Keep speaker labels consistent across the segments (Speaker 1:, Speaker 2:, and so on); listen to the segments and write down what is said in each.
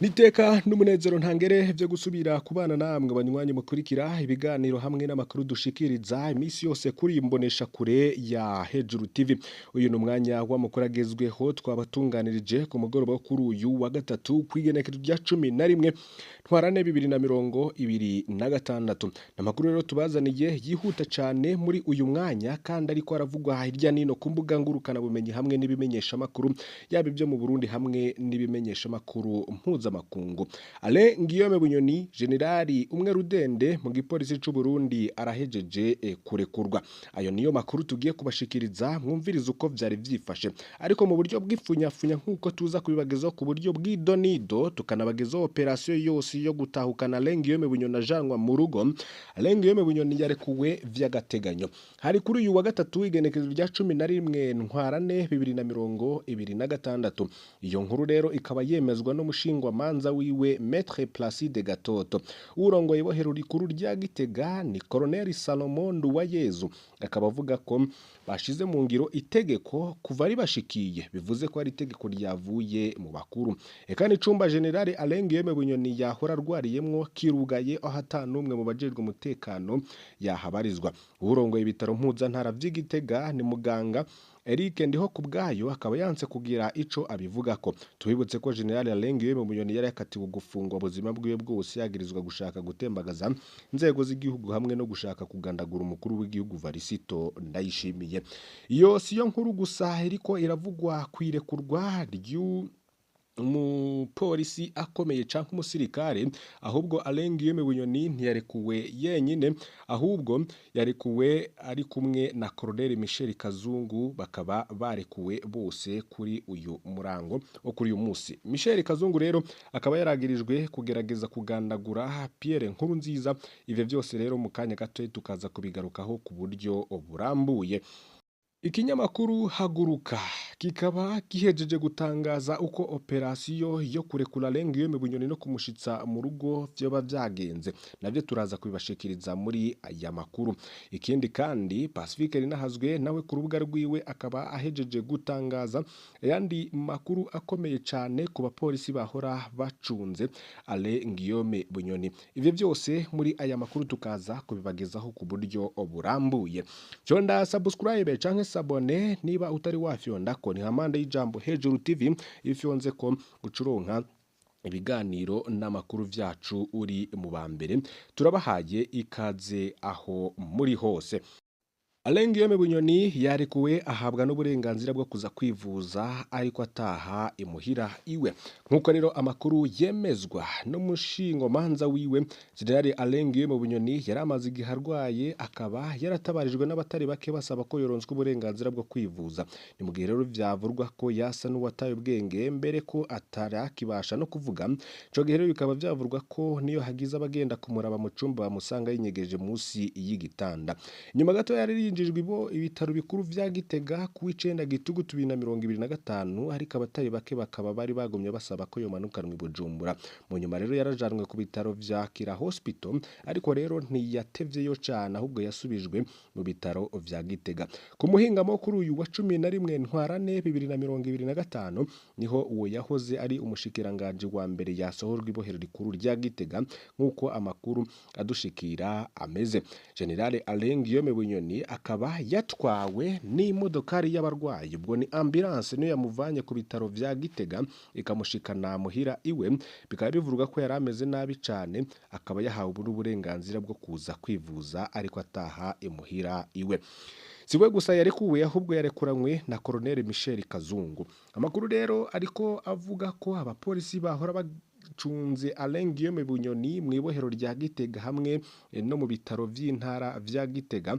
Speaker 1: Niteka n'umunezero ntangere vyo gusubira kubana namwe banywanyi mukurikira ibiganiro hamwe n'amakuru dushikiriza iminsi yose kuri imbonesha kure ya Hejuru TV. Uyu ni umwanya w'amakuru agezweho twabatunganirije ku mugoroba wo kuri uyu wa gatatu kw'igenekerezo rya 11 Ntwarante 2026. Amakuru rero tubazaniye yihuta cane muri uyu mwanya kandi ariko aravugwa hirya nino ku mbuga ngurukana bumenyi hamwe n'ibimenyesha makuru yaba ibyo mu Burundi hamwe n'ibimenyesha makuru mpuzamakungu. Alain Guillaume Bunyoni, generali umwe rudende mu gipolisi c'u Burundi, arahejeje kurekurwa. Ayo niyo makuru tugiye kubashikiriza, mwumviriza uko vyari vyifashe ariko mu buryo bw'ifunyafunya nk'uko tuza kubibagezaho ku buryo bw'idonido, tukanabagezaho operation yose yo gutahukana Alain Guillaume Bunyoni ajanwa mu rugo. Alain Guillaume Bunyoni yarekuwe vy'agateganyo hari kuri uyu wa gatatu, igenekerezo rya 11 Ntwarante 2026. Iyo nkuru rero ikaba yemezwa n'umushingwamanza wiwe, Maître Placide Gatoto. Urongoye ibohero rikuru rya Gitega ni Colonel Salomon Nduwayezu, akaba avuga ko bashize mu ngiro itegeko kuva ribashikiye, bivuze ko ari itegeko ryavuye mu bakuru. Eka n'icumba General Alain Guillaume Bunyoni yahora arwariyemwo kirugaye, aho ata n'umwe mu bajejwe umutekano yahabarizwa. Urongoye ibitaro mpuzantara vy'i Gitega ni muganga Eric Ndiho kubwayo, akaba yanse kugira ico abivugako. Tubibutse ko General Alain Guillaume Bunyoni yari yakatiwe gufungwa ubuzima bwiwe bwose, yagirizwa gushaka gutembagaza inzego z'igihugu hamwe no gushaka kugandagura umukuru w'igihugu Varisito Ndayishimiye. Iyo siyo nkuru gusa iriko iravugwa kwirekurwa ryu umupolisi akomeye canke umusirikare, ahubwo Alain Guillaume Bunyoni ntiyarekuwe yenyine, ahubwo yarekuwe ari kumwe na Colonel Michel Kazungu, bakaba barekuwe bose kuri uyu murango wo kuri uyu musi. Michel Kazungu rero akaba yaragirijwe kugerageza kugandagura Pierre Nkurunziza. Ivyo vyose rero mu kanya gato tukaza kubigarukaho ku buryo burambuye. Ikinyamakuru Haguruka kikaba gihejeje gutangaza uko operasiyo yo kurekura Alain Guillaume Bunyoni no kumushitsa mu rugo vyoba vyagenze, navyo turaza kubibashikiriza muri aya makuru. Ikindi kandi, Pacifique Rinahazwe nawe ku rubuga rwiwe akaba ahejeje gutangaza ayandi makuru akomeye cane ku bapolisi bahora bacunze Alain Guillaume Bunyoni. Ivyo vyose muri aya makuru tukaza kubibagezaho ku buryo burambuye. Fyonda subscribe canke s'abonner niba utari wafyonda ko, ni hamande y'ijambo Hejuru TV. Ifyonze ko ucuronka ibiganiro n'amakuru vyacu uri mu ba mbere. Turabahaye ikaze aho muri hose. Alain Guillaume Bunyoni yarekuwe, ahabwa n'uburenganzira bwo kuza kwivuza ariko ataha imuhira iwe, nk'uko rero amakuru yemezwa n'umushingomanza wiwe. General Alain Guillaume Bunyoni yari amaze igihe arwaye, akaba yaratabarijwe n'abatari bake basaba ko yoronswa uburenganzira bwo kwivuza. Ni mu gihe rero vyavurwa ko yasa n'uwataye ubwenge, mbere ko atarakibasha no kuvuga. Ico gihe rero bikaba vyavurwa ko niyo hagize abagenda kumuraba mu cumba bamusanga yinyegeje munsi y'igitanda. Nyuma gato yari yinjijwe ibo ibitaro bikuru vya Gitega ku 9 Gitugutu 2025, ariko abatari bake bakaba bari bagumye basaba ko yomanukanwa i Bujumbura. Mu nyuma rero yarajanwe ku bitaro vya Kira Hospital, ariko rero ntiyatevyeyo cane, ahubwo yasubijwe mu bitaro vya Gitega. Ku muhingamo kuri uyu wa 11 Ntwarante 2025 niho uwo yahoze ari umushikiranganji wa mbere yasohorwa ibohero rikuru rya Gitega, nk'uko amakuru adushikira ameze. General Alain Guillaume Bunyoni akaba yatwawe n'imodokari y'abarwayi, ubwo ni ambulance, niyo yamuvanye ku bitaro vya Gitega ikamushikana muhira iwe. Bikaba bivugwa ko yari ameze nabi cane, akaba yahawe n'uburenganzira bwo kuza kwivuza ariko ataha imuhira iwe. Siwe gusa yarekuwe, ahubwo yarekuranywe na Colonel Michel Kazungu. Amakuru rero ariko avuga ko abapolisi bahora bacunze Alain Guillaume Bunyoni mu ibohero rya Gitega hamwe no mu bitaro vy'intara vya Gitega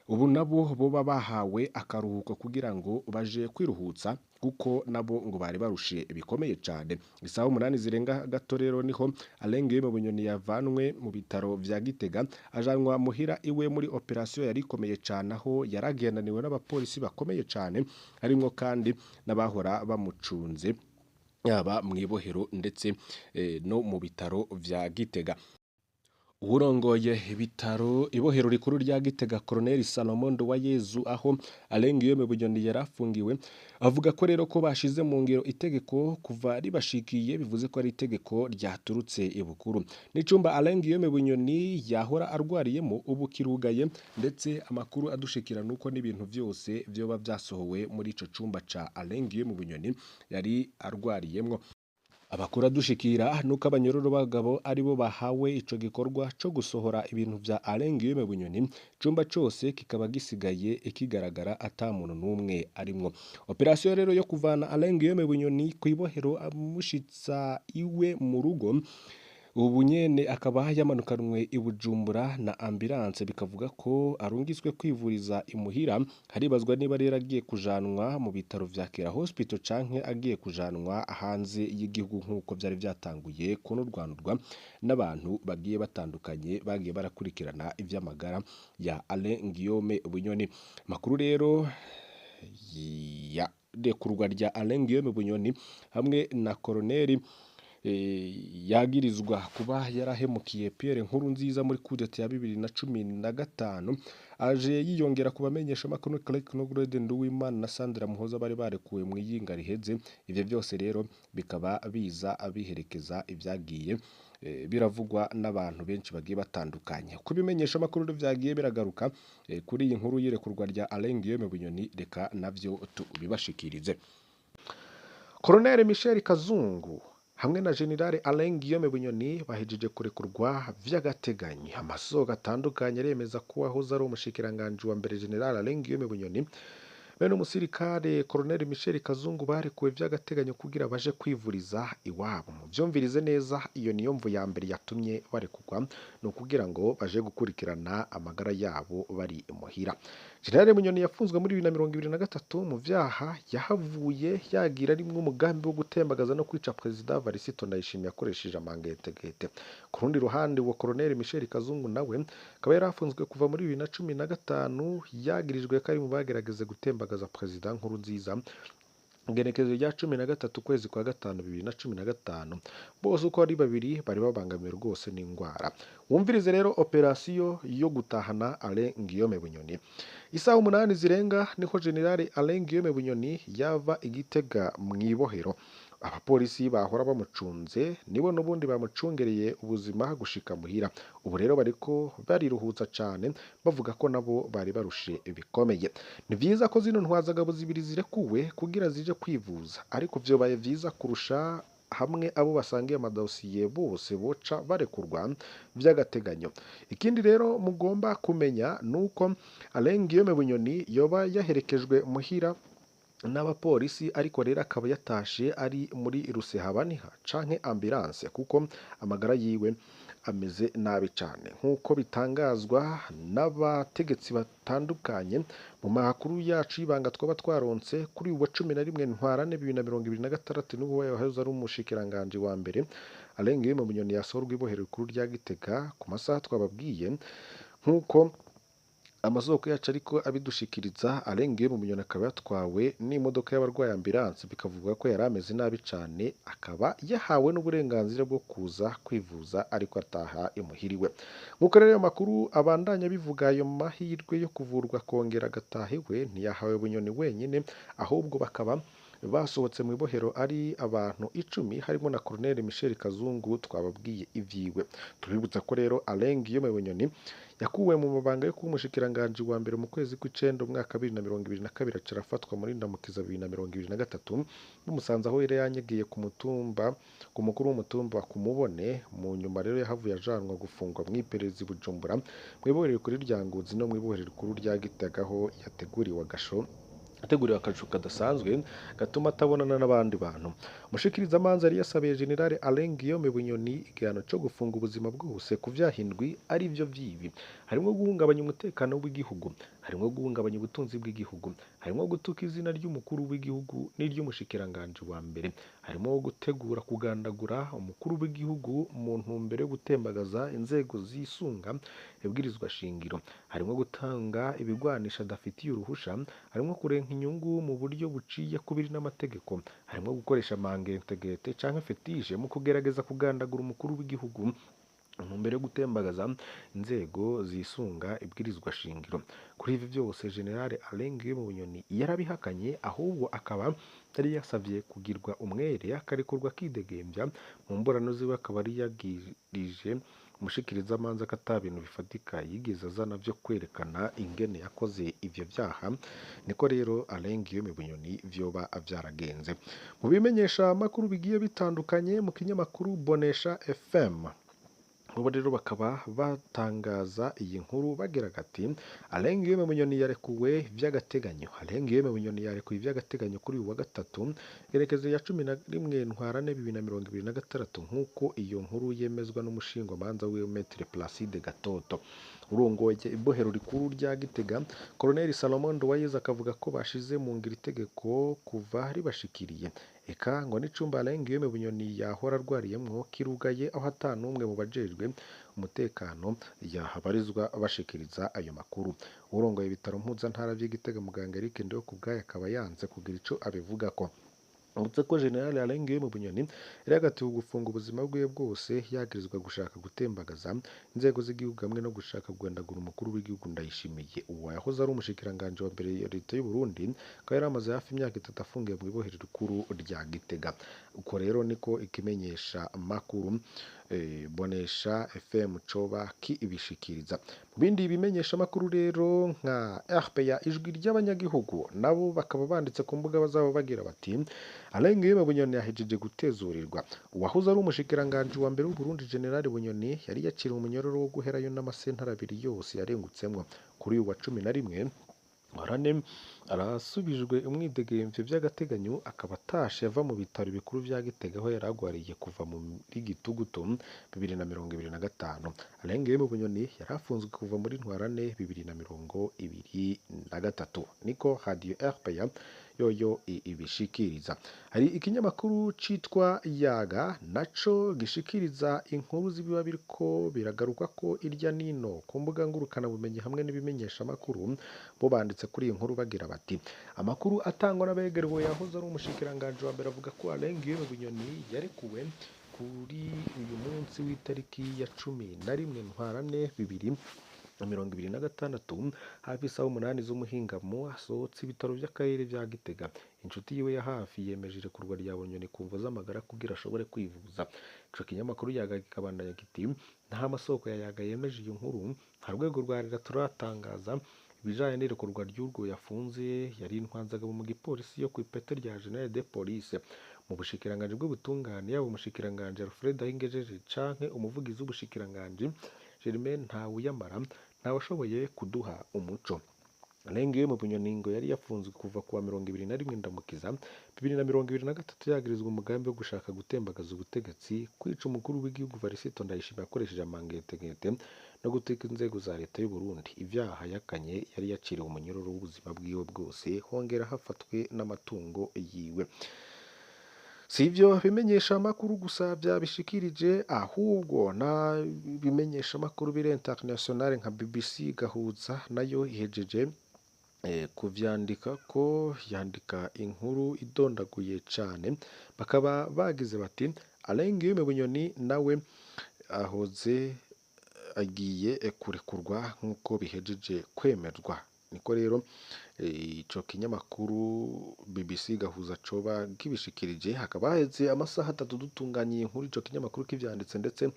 Speaker 1: ubu nabo boba bahawe akaruhuko kugira ngo baje kwiruhutsa, kuko nabo ngo bari barushe bikomeye cane. Isaha 8 zirenga gato rero niho Alain Guillaume Bunyoni yavanwe mu bitaro vya Gitega ajanwa muhira iwe, muri operation yari ikomeye cane, aho yaragendaniwe n'abapolisi bakomeye cane, harimwo kandi n'abahora bamucunze yaba mu ibohero ndetse no mu bitaro vya Gitega. Uwurongoye ibitaro ibohero rikuru rya Gitega Colonel Salomon Nduwayezu aho Alain Guillaume Bunyoni yarafungiwe avuga ko rero ko bashize mu ngiro itegeko kuva ribashikiye, bivuze ko ari itegeko ryaturutse ibukuru. N'icumba Alain Guillaume Bunyoni yahora arwariyemo ubu kirugaye, ndetse amakuru adushikira nuko n'ibintu vyose vyoba vyasohowe muri ico cumba ca Alain Guillaume Bunyoni yari arwariyemwo. Amakuru adushikira nuko abanyororo b'abagabo aribo bahawe ico gikorwa co gusohora ibintu vya Alain Guillaume Bunyoni, icumba cose kikaba gisigaye kigaragara ata muntu n'umwe arimwo. Operasiyo rero yo kuvana Alain Guillaume Bunyoni kw'ibohero amushitsa iwe mu rugo, ubu nyene akaba yamanukanwe i Bujumbura na ambulance, bikavuga ko arungitswe kwivuriza imuhira. Haribazwa niba rero agiye kujanwa mu bitaro vya Kera Hospital canke agiye kujanwa hanze y'igihugu nk'uko vyari vyatanguye kunurwanurwa n'abantu bagiye batandukanye bagiye barakurikirana ivy'amagara ya Alain Guillaume Bunyoni. Makuru rero ya rekurwa rya Alain Guillaume Bunyoni hamwe na Colonel yagirizwa kuba yarahemukiye Pierre Nkurunziza muri kudeta ya 2015, aje yiyongera ku bamenyesha makuru Clerc Nogrede Nduwimana na Sandra Muhoza bari barekuwe mu iyinga riheze. Ivyo vyose rero bikaba biza abiherekeza ivyagiye biravugwa n'abantu benshi bagiye batandukanye. Kubimenyesha makuru vyagiye biragaruka kuri iyi nkuru yirekurwa rya Alain Guillaume Bunyoni, reka navyo tubibashikirize. Colonel Michel Kazungu hamwe na General Alain Guillaume Bunyoni bahejeje kurekurwa vy'agateganyo. Amasoko atandukanye aremeza ko wahoze ari umushikiranganji wa mbere General Alain Guillaume Bunyoni bene umusirikare Colonel Michel Kazungu barekuwe vy'agateganyo kugira baje kwivuriza iwabo. Muvyumvirize neza, iyo niyo mvu ya mbere yatumye barekurwa, ni ukugira ngo baje gukurikirana amagara yabo bari imuhira. General Bunyoni yafunzwe muri 2023 mu vyaha yahavuye yagira rimwe umugambi wo gutembagaza no kwica Perezida Varisito Ndayishimiye akoresheje amangetegete. Ku rundi ruhande, uwo Colonel Michel Kazungu nawe akaba yarafunzwe kuva muri 2015 yagirijwe ko ari mu bagerageza gutembagaza Perezida Nkurunziza igenekerezo rya 13 ukwezi kwa gatanu 2015. Bose uko ari babiri bari babangamiwe rwose n'indwara. Wumvirize rero operasiyo yo gutahana Alain Guillaume Bunyoni. Isaha 8 zirenga niho General Alain Guillaume Bunyoni yava i Gitega mw'ibohero. Abapolisi bahora bamucunze nibo n'ubundi bamucungereye ubuzima gushika muhira. Ubu rero bariko bariruhutsa cane bavuga ko nabo bari barushe bikomeye. Ni vyiza ko zino ntwazagabo zibiri zirekuwe kugira zije kwivuza, ariko vyobaye vyiza kurusha hamwe abo basangiye amadosiye bose boca barekurwa vy'agateganyo. Ikindi rero mugomba kumenya nuko Alain Guillaume Bunyoni yoba yaherekejwe muhira n'abapolisi, ariko rero akaba yatashe ari muri rusehabaniha canke ambulance kuko amagara yiwe ameze nabi cane, nk'uko bitangazwa n'abategetsi batandukanye mu makuru yacu y'ibanga twaba twaronse kuri uwa 11 Ntwarante 2026. N'ubu yahoze ari umushikiranganji wa mbere Alain Guillaume Bunyoni yasohorwa ibohero rikuru rya Gitega ku masaha twababwiye, nk'uko amasoko yacu ariko abidushikiriza. Alain Guillaume Bunyoni akaba yatwawe n'imodoka y'abarwayi ambulance, bikavuga ko yari ameze nabi cane, akaba yahawe n'uburenganzira bwo kuza kwivuza ariko ataha imuhiriwe. Nk'uko rero ayo makuru abandanya bivuga, ayo mahirwe yo kuvurwa akongera agataha iwe ntiyahawe Bunyoni wenyine, ahubwo bakaba basohotse mu ibohero ari abantu 10 harimo na Colonel Michel Kazungu twababwiye ivyiwe. Tubibutsa ko rero Alain Guillaume Bunyoni yakuwe mu mabanga yo kuba umushikiranganji wa mbere mu kwezi kw'icenda umwaka 2022, aca arafatwa muri Ndamukiza 2023 bamusanze aho yari yanyegiye ku mutumba ku mukuru w'umutumba kumubone. Mu nyuma rero yahavuye ajanwa gufungwa mw'iperereza i Bujumbura mw'ibohero rikuru rya Ngozi no mw'ibohero rikuru rya Gitega, aho yateguriwe agasho ateguriwe akacu kadasanzwe gatuma atabonana n'abandi bantu. Umushikirizamanza yari yasabiye General Alain Guillaume Bunyoni igihano co gufunga ubuzima bwose ku vyaha indwi ari vyo vyibi: harimwo guhungabanya umutekano w'igihugu, harimwo guhungabanya ubutunzi bw'igihugu, harimwo gutuka izina ry'umukuru w'igihugu n'iry'umushikiranganji wa mbere, harimwo gutegura kugandagura umukuru w'igihugu mu ntumbero yo gutembagaza inzego zisunga ibwirizwa shingiro, harimwo gutanga ibigwanisha adafitiye uruhusha, harimwo kurenka inyungu mu buryo buciye kubiri n'amategeko, harimwo gukoresha amangetegete canke fetishe mu kugerageza kugandagura umukuru w'igihugu Intumbero yo gutembagaza inzego zisunga ibwirizwa shingiro. Kuri ivi vyose General Alain Guillaume Bunyoni yarabihakanye, ahubwo akaba yari yasavye kugirwa umwere akarekurwa akidegembya. Mu mburano ziwe akaba yari yagirije umushikirizamanza ko ata bintu bifatika yigeze azana vyo kwerekana ingene yakoze ivyo vyaha. Niko rero Alain Guillaume Bunyoni vyoba vyaragenze. Mu bimenyesha makuru bigiye bitandukanye, mu kinyamakuru Bonesha FM ubu rero bakaba batangaza iyi nkuru bagira gati: Alain Guillaume Bunyoni yarekuwe vy'agateganyo. Alain Guillaume Bunyoni yarekuwe vy'agateganyo kuri uyu wa gatatu, igerekezo ya 11 Ntwarante 2026, nk'uko iyo nkuru yemezwa n'umushingwamanza wiwe Maître Placide Gatoto. Urongoye ibohero rikuru rya Gitega, Colonel Salomon Nduwayezu, akavuga ko bashize mu ngiro itegeko kuva ribashikiriye. Eka ngo n'icumba Alain Guillaume Bunyoni yahora arwariyemwo kirugaye, aho ata n'umwe mu bajejwe umutekano yahabarizwa bashikiriza ayo makuru. Urongoye ibitaro mpuzantara vy'i Gitega, muganga Eric Ndihokubwayo, akaba yanze kugira ico abivugako. Uretse ko General Alain Guillaume Bunyoni yari yagatiwe gufunga ubuzima bwiwe bwose, yagirizwa gushaka gutembagaza inzego z'igihugu hamwe no gushaka kugandagura umukuru w'igihugu Ndayishimiye. Uwo yahoze ari umushikiranganji wa mbere ya leta y'u Burundi akaba yari amaze hafi imyaka 3 afungiwe mu ibohero rikuru rya Gitega. Uko rero niko ikimenyesha makuru Bonesha FM coba kibishikiriza. Mu bindi bimenyesha makuru rero nka RPA, Ijwi ry'Abanyagihugu, nabo bakaba banditse ku mbuga zabo bagira bati: Alain Guillaume Bunyoni yahejeje gutezurirwa. Uwahoze ari umushikiranganji wa mbere w'u Burundi General Bunyoni yari yakiriwe umunyororo wo guherayo n'amasentare abiri yose yarengutsemwo. Kuri uyu wa 11 Ntwarante arasubijwe umwidegemvyo vy'agateganyo, akaba atashe ava mu bitaro bikuru vya Gitega aho yari agwariye kuva muri Gitugutu 2025. Alain Guillaume Bunyoni yari afunzwe kuva muri Ntwarante 2023, niko Radio RPA yoyo ibishikiriza. Hari ikinyamakuru citwa Yaga naco gishikiriza inkuru z'ibiba biriko biragaruka ko irya nino ku mbuga ngurukana bumenyi hamwe n'ibimenyesha makuru. Bo banditse kuri iyi nkuru bagira bati: amakuru atangwa n'abegerewe yahoze ari umushikiranganji wa mbere avuga ko Alain Guillaume Bunyoni yarekuwe kuri uyu munsi w'itariki ya 11 Ntwarante 2026, hafi isaha 8 z'umuhingamo, asohotse ibitaro by'akarere vya Gitega. Inshuti yiwe ya hafi yemeje irekurwa rya Bunyoni ku mvo z'amagara kugira ashobore kwivuza. Ico kinyamakuru Yaga kikabandanya kiti: nta masoko ya Yaga yemeje iyo nkuru, nta rwego rwa leta turatangaza ibijanye n'irekurwa ry'urwo yafunze yari intwanzagabo mu gipolisi yo kw'ipete rya General de Police. Mu bushikiranganji bw'ubutungane, yaba umushikiranganji Alfred Ahingejeje canke umuvugizi w'ubushikiranganji Germain Ntawuyamara, ntawashoboye kuduha umuco. Alain Guillaume Bunyoni ngo yari yafunzwe kuva kuwa 21 Ndamukiza 2023, yagirizwa umugambi wo gushaka gutembagaza ubutegetsi, kwica umukuru w'igihugu Varisito Ndayishimiye akoresheje amangetegete, no guteka inzego za leta y'u Burundi. Ivyaha yakanye, yari yaciriwe umunyororo w'ubuzima bwiwe bwose, hongera hafatwe n'amatungo yiwe. Si ivyo bimenyesha makuru gusa vyabishikirije, ahubwo na bimenyesha makuru biri international nka BBC Gahuza nayo ihejeje kuvyandika ko yandika inkuru idondaguye cane. Bakaba bagize bati: Alain Guillaume Bunyoni nawe ahoze agiye kurekurwa nk'uko bihejeje kwemerwa. Niko rero ico kinyamakuru BBC Gahuza coba kibishikirije. Hakaba haheze amasaha 3 dutunganye iyi nkuru ico kinyamakuru kivyanditse, ndetse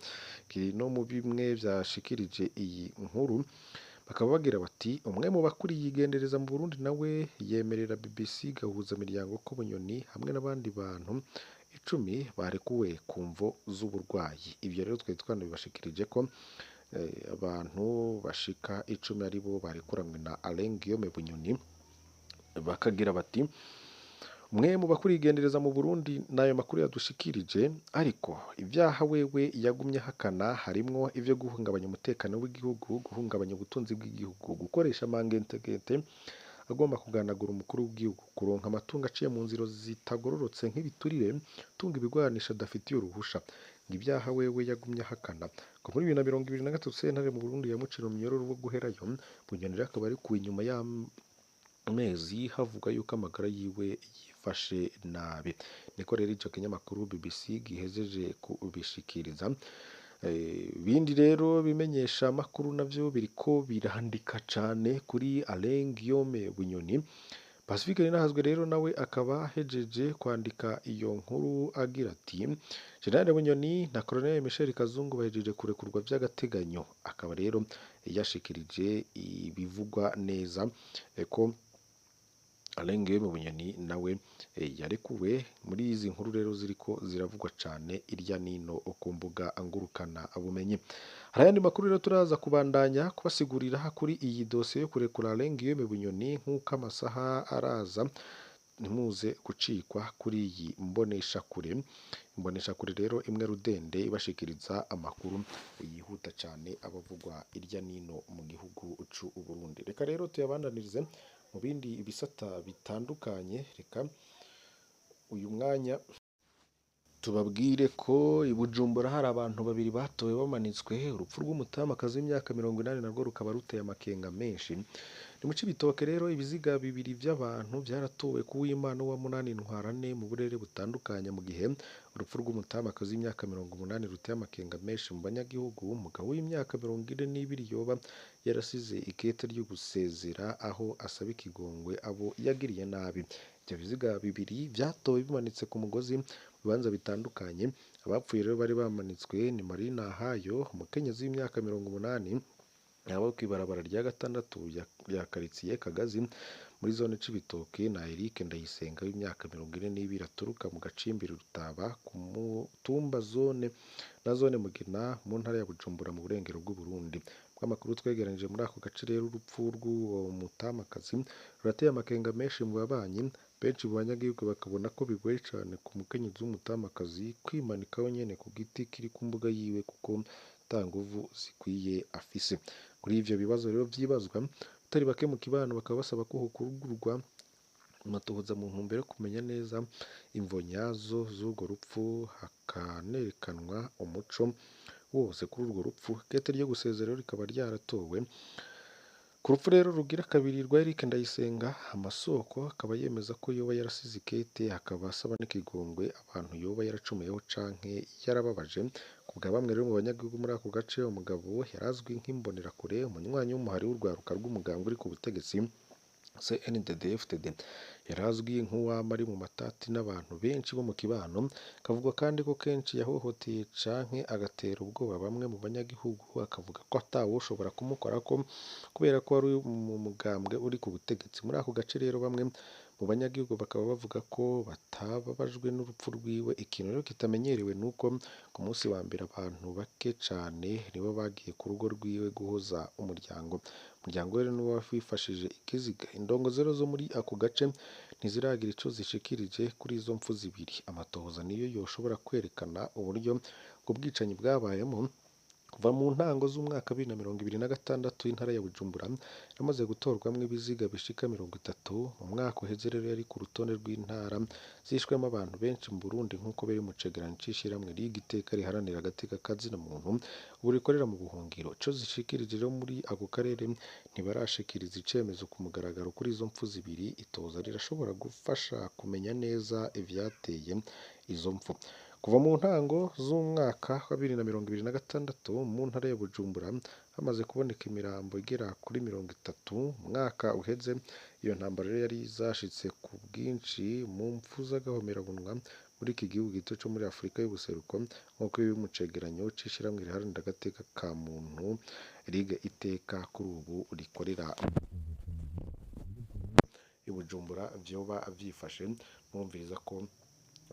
Speaker 1: kiri no mu bimwe vyashikirije iyi nkuru. Bakaba bagira bati: umwe mu bakuriye igendereza mu Burundi nawe yemerera BBC Gahuza miryango ko Bunyoni hamwe n'abandi bantu 10 barekuwe ku mvo z'uburwayi. Ivyo rero twari twanabibashikirije ko abantu bashika 10 aribo barekuranwe na Alain Guillaume Bunyoni. Bakagira bati: umwe mu bakuriye igendereza mu Burundi n'ayo makuru yadushikirije, ariko ivyaha wewe yagumye ahakana harimwo ivyo guhungabanya umutekano w'igihugu, guhungabanya ubutunzi bw'igihugu, gukoresha amangentegete agomba kuganagura umukuru w'igihugu, kuronka amatungo aciye mu nzira zitagororotse nk'ibiturire, gutunga ibigwanisho adafitiye uruhusha. Ibyaha wewe yagumye ahakana. Kuva muri 2023 sentare mu Burundi yamucira umunyororo wo guherayo. Bunyoni rero akaba arekuwe inyuma y'amezi havugwa yuko amagara yiwe yifashe nabi. Niko rero ico kinyamakuru BBC gihejeje kubishikiriza. Ibindi rero bimenyesha makuru navyo biriko birandika cane kuri Alain Guillaume Bunyoni. Pacifique Ninahazwe rero nawe akaba ahejeje kwandika iyo nkuru agira ati: General Bunyoni na Colonel Michel Kazungu bahejeje kurekurwa vy'agateganyo. Akaba rero yashikirije ibivugwa neza ko Alain Guillaume Bunyoni nawe yarekuwe. Muri izi nkuru rero ziriko ziravugwa cane irya nino ku mbuga ngurukana bumenyi. Hari ayandi makuru rero turaza kubandanya kubasigurira kuri iyi dosiye yo kurekura Alain Guillaume Bunyoni nk'uko amasaha araza, ntimuze gucikwa kuri iyi mboneshakure. Imboneshakure rero imwe rudende ibashikiriza amakuru yihuta cane abavugwa irya nino mu gihugu c'u Burundi. Reka rero tuyabandanirize mu bindi bisata bitandukanye. Reka uyu mwanya tubabwire ko i Bujumbura hari abantu babiri batowe bamanitswe. Urupfu rw'umutamakazi w'imyaka 80 narwo rukaba ruteye amakenga menshi. Ni mu Cibitoke rero ibiziga bibiri vy'abantu vyaratowe ku w'Imana wa munani Ntwarante mu burere butandukanye, mu gihe urupfu rw'umutamakazi w'imyaka 80 ruteye amakenga menshi mu banyagihugu. Umugabo w'imyaka 42 yoba yarasize ikete ryo gusezera aho asaba ikigongwe abo yagiriye nabi. Ivyo biziga bibiri vyatowe bimanitse ku mugozi mu bibanza bitandukanye. Abapfuye rero bari bamanitswe ni Marina Hayo, umukenyezi w'imyaka 80, abo kw'ibarabara rya gatandatu ya karitsiye Kagazi muri zone Cibitoke, na Eric Ndayisenga w'imyaka 42 aturuka mu gacimbiri Rutaba ku mutumba zone na zone Mugina mu ntara ya Bujumbura mu burengero bw'Uburundi. Bw'amakuru twegeranije muri ako gace rero, urupfu rw'uwo mutamakazi rurateye amakenga menshi mu babanyi. Benshi mu banyagihugu bakabona ko bigoye cane ku mukenyezi w'umutamakazi kwimanika wenyene ku giti kiri ku mbuga yiwe kuko ata nguvu zikwiye afise. Kuri ivyo bibazo rero vyibazwa, batari bake mu kibano bakaba basaba ko hokwugururwa amatohoza mu ntumbero yo kumenya neza imvo nyazo z'urwo rupfu, hakanerekanwa umuco wose kuri urwo rupfu. Ikete ryo gusezera rero rikaba ryaratowe. Ku rupfu rero rugira kabiri rwa Eric Ndayisenga, amasoko akaba yemeza ko yoba yarasize ikete, akaba asaba n'ikigongwe abantu yoba yaracumuyeho canke yarababaje. Kubwa bamwe rero mu banyagihugu muri ako gace, umugabo yarazwi nk'imbonerakure, umunywanyi w'umuhari w'urwaruka rw'umugambwe uri ku butegetsi CNDD-FDD, yarazwi nk'uwama ari mu matati n'abantu benshi bo mu kibano. Kavugwa kandi ko kenshi yahohoteye canke agatera ubwoba bamwe mu banyagihugu, akavuga ko atawoshobora kumukorako kubera ko ari mu mugambwe uri ku butegetsi. Muri ako gace rero bamwe mu banyagihugu bakaba bavuga ko batababajwe n'urupfu rwiwe. Ikintu rero kitamenyerewe nuko ku munsi wa mbere abantu bake cane nibo bagiye ku rugo rwiwe guhoza umuryango. Umuryango we rero niwo wifashije ikiziga. Indongozi rero zo muri ako gace ntiziragira ico zishikirije kuri izo mpfu zibiri. Amatohoza niyo yoshobora kwerekana uburyo ubwo bwicanyi bwabayemo. Kuva mu ntango z'umwaka 2026 intara ya Bujumbura yamaze gutorwamwo ibiziga bishika 30. Mu mwaka uheze rero yari ku rutonde rw'intara zishwemwo abantu benshi mu Burundi, nk'uko biri mu cegeranyo c'ishirahamwe Ligue Iteka riharanira agateka kazina muntu ubu rikorera mu buhungiro. Ico zishikirije rero muri ako karere ntibarashikiriza icemezo ku mugaragaro kuri izo mpfu zibiri. Itohoza rirashobora gufasha kumenya neza ivyateye izo mpfu. Kuva mu ntango z'umwaka wa 2026 mu ntara ya Bujumbura hamaze kuboneka imirambo igera kuri 30. Mu mwaka uheze iyo ntambara rero yari zashitse ku bwinshi mu mpfu z'agahomerabunwa muri iki gihugu gito co muri Afrika y'ubuseruko, nk'uko biri mu cegeranyo c'ishirahamwe riharanira agateka ka muntu Ligue Iteka kuri ubu rikorera i Bujumbura. Vyoba vyifashe mwumviriza ko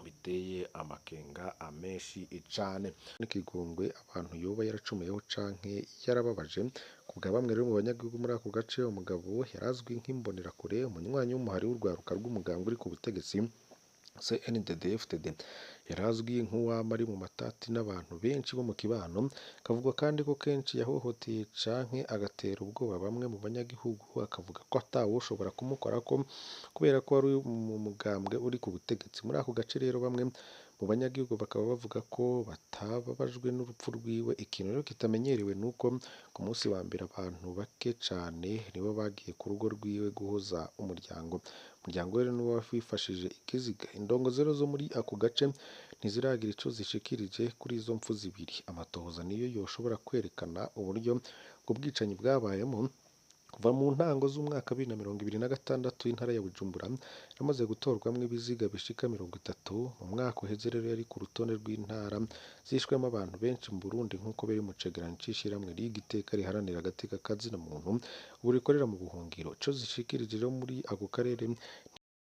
Speaker 1: biteye amakenga amenshi cane. N'ikigongwe abantu yoba yaracumuyeho canke yarababaje. Kubwa bamwe rero mu banyagihugu muri ako gace, umugabo yarazwi nk'imbonerakure, umunywanyi w'umuhari w'urwaruka rw'umugambwe uri ku butegetsi CNDD-FDD, yarazwi nk'uwama ari mu matati n'abantu benshi bo mu kibano. Kavugwa kandi ko kenshi yahohoteye canke agatera ubwoba bamwe mu banyagihugu, akavuga ko atawoshobora kumukorako kubera ko ari mu mugambwe uri ku butegetsi. Muri ako gace rero bamwe mu Mu banyagihugu bakaba bavuga ko batababajwe n'urupfu rwiwe. Ikintu rero kitamenyerewe nuko ku munsi wa mbere abantu bake cane nibo bagiye ku rugo rwiwe guhoza umuryango. Umuryango we rero niwo wifashije ikiziga. Indongozi rero zo muri ako gace ntiziragira ico zishikirije kuri izo mpfu zibiri. Amatohoza niyo yoshobora kwerekana uburyo ubwo bwicanyi bwabayemo. Kuva mu ntango z'umwaka 2026 intara ya Bujumbura yaramaze gutorwamwo ibiziga bishika 30. Mu mwaka uheze rero yari ku rutonde rw'intara zishwemwo abantu benshi mu Burundi, nk'uko biri mu cegeranyo c'ishirahamwe Ligue Iteka riharanira agateka ka zina muntu ubu rikorera mu buhungiro. Ico zishikirije rero muri ako karere